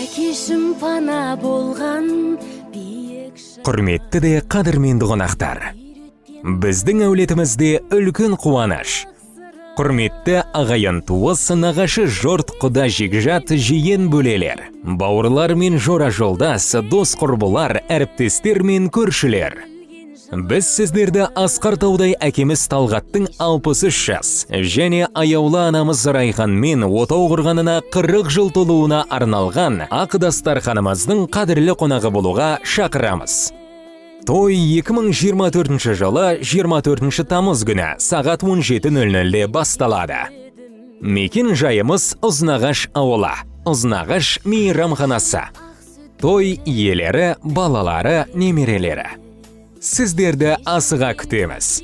Әкешім пана болған биік. Құрметті де қадірменді қонақтар, біздің әулетімізде үлкен қуаныш. Құрметті ағайын туыс, нағашы жұрт, құда жекжат, жиен бөлелер, бауырлар мен жора жолдас, дос құрбылар, әріптестер мен көршілер. Біз сіздерді асқар таудай әкеміз Талғаттың 63 жас және аяулы анамыз Райханмен отау құрғанына 40 жыл толуына арналған ақ дастарханымыздың қадірлі қонағы болуға шақырамыз. Той 2024 жылы 24 тамыз күні сағат 17:00-де басталады. Мекен жайымыз: Ұзынағаш ауылы, Ұзынағаш мейрамханасы. Той иелері: балалары, немерелері. Сіздерді асыға күтеміз.